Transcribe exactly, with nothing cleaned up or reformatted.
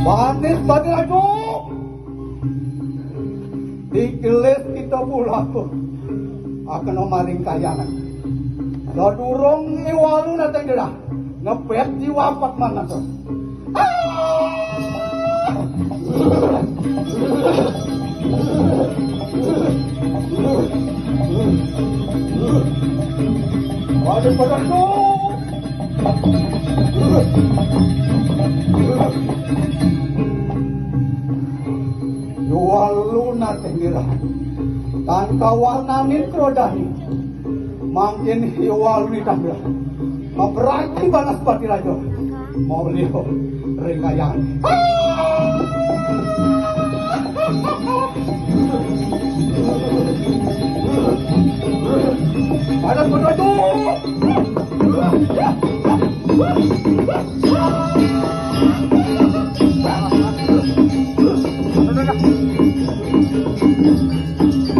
Panis Bati Rajo. Digelis kita pula aku. Akan maring kayangan. Dadurung I Walu nateng dirah. Ngebet jiwa pat mangan to. Waduh, pada tuh. Yuwal lunat ngira. Tan kawarnanin krodani. Mangkin yuwal nitambah. Mabraki Banaspati Raja. Mau liho ring kayang. Ada betul.